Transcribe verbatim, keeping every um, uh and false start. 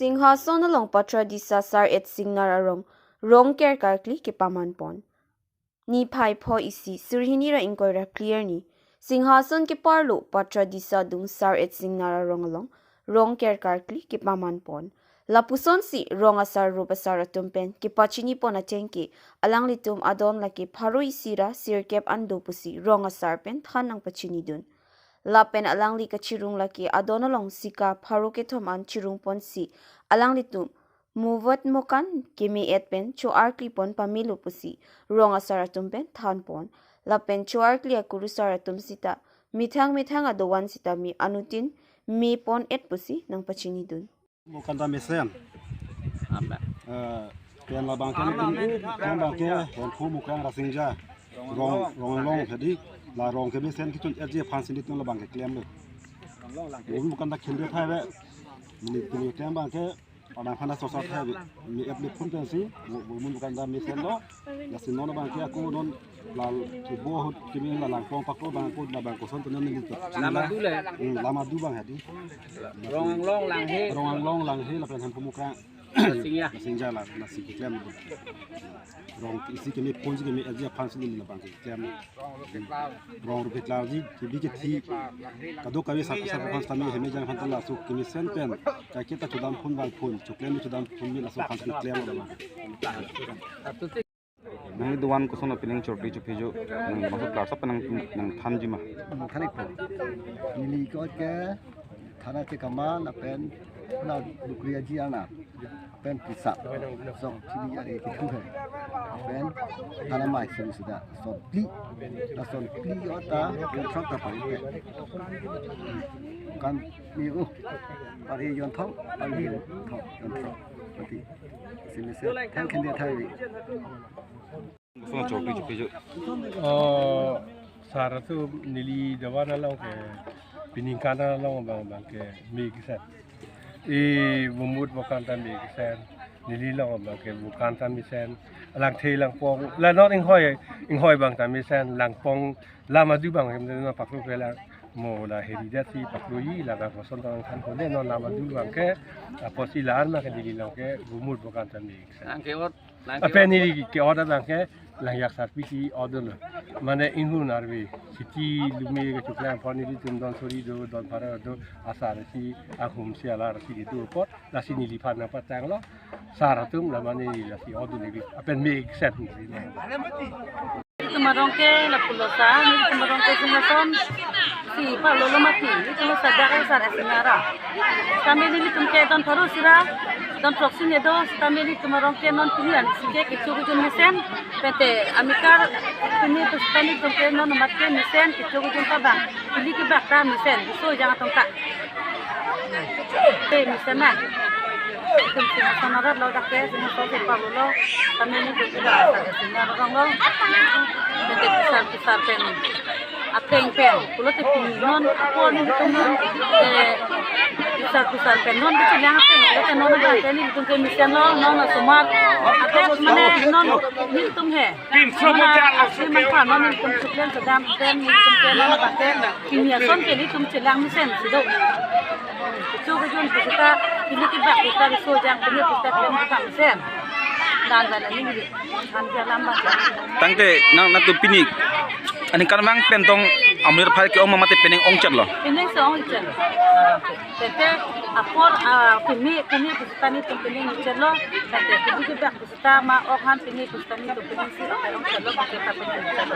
Singhason along Patradisa Sar-et Singnar arong rong ker karkli kepaman pon. Niphai pho isi, suri hini ra ingkoi ra kli arni, Singhason keparlo Patradisa adung Sar-et Singnar arong along rong ker karkli kepaman pon. Lapusonsi rong asar rup asar atum pen kepachini pon ateng ke alanglitum adon lake pharo isi ra sirkep an do pusi rong asar pen than nangpachinidun. Lapen alangli kachirung lake adon along sika pharo kethom an chirung ponsi alanglitum muvat mokan keme-et pen cho-arkli pon pamelo pusi rong asar atum pen than pon. Lapen cho-arkli akurusar atum sita methang methang adovan sitame anuttin me pon-et pusi nangpachinidun. Mokan ta mesen. Amen. Eh, pen labang ke, pen labang ke, Hemphu Mukrang Rasinja. Rong, rong long jadi, la rong kemesen kechun-et ji aphansi nelitum labang ke klemlo. Mokan ta khende thai ve. Nelitum klem abang ke, orang hana sosa thai ve. Me-et le phun pensi, mo, mo mokan ta mesen lo. Lasi non abang ke ako non la kibo ahut kimi la Langpong paklo abang ako, labang koson tu non nelitum. Lama du le. Hmm, lama du abang jadi. Rong Anglong Langhe. Rong Anglong Langhe lapen Hemphu Mukrang Rasinja. Rasinja la, lasi keklem. Rong isi keme ponji keme-et ji aphansi neli labang keklem. Rong rup keklarji, kebi kethi. Kadokave sar sar aphan sitame hemejang aphan ta laso kemesen pen kaiketa chodam phun vang phun, choklem chodam phun me laso aphan keklem labang. Nangli dovan koson opening chordi chophi jo, nang masuk kelar sap nang, nangthanji ma? Nangthan ikpo. Neli ko ke thana che kamal lapen na dukri aji ana. Lapen pisa. Sok chili ari kitu hai. Lapen thana mai suri suda. Son pli. Na son pli ota yonthok ta pari pe. Kan ni uh. Pari yonthok, pari yonthok, yonthok. Pati. Sini se. Thank you, thai. Song chok pi chok pi chok. Oh, sar atum neli dovan along ke, peningkan along abang abang ke me kesen. E bumut bokan ta me kesen. Neli along abang ke bokan ta mesen. Langthe Langpong. La non inghoi, inghoi abang ta mesen. Langpong lama du abang hem na paklo ke la. Mo la heri dat si pakloji la abang koson tang than kone non lama du abang ke. Apotsi la-an ma ke neli along ke bumut bokan ta me kesen. Nang ke ot Apen neli ke-ot abang ke lang yak sarpi si ot lo. Mane inghun arve. Siti lume kechoklang apot nelitum don suri do, don pharo do, asar si, ahum si, alar si kedo apot, lasi neliphan nangpatanglo. Sar atum la mane lasi ot neli. Apen me kesen. Nelitum arong ke lapulo sa, nelitum arong ke Singhason si palolo mati, nelitum sa dak sa ra Singnar ra. Kami nelitum ke don pharo si ra, don throksi ne do, kami nelitum arong ke non pini an si ke kecho kejun mesen, pente amikar pini pusitame nelitum ke non amat ke mesen kecho kejun ta abang, pini kebak ta mesen, so jang atong ta. Te mesen na. Nelitum Singhason arat lo dak ke, Singhason si palolo, kami nelitum ke dak sa Singnar arong lo. Pente kesar kesar pen. Ateng pen, pulote pini non, apor nelitum non, eh, kesar kesar pen non kechelang ateng, pulote non abang ke nelitum ke mesen lo, non asomar, ateng mane non nelitum he. Pin non semua a-, asli mangkha non nelitum choklang sedam pen, nelitum ke non abang ke, pini ason ke nelitum chelang mesen si do. Kecho kejun pusita, pini kebak pusita, so jang pini pusita klem abang mesen. Dan dan neli, han ke alam abang. Tangte nang nangtum pini aningkan vang pen tong amir phai ke-ong ma mate penang ong chet lo. Penang si ong chet lo. Tete apor, ah, pini, pini pusita nelitum penang chet lo. Tete pini kebak pusita ma ok han pini pusita nelitum penang si ong chet lo, mate ta penang chet lo.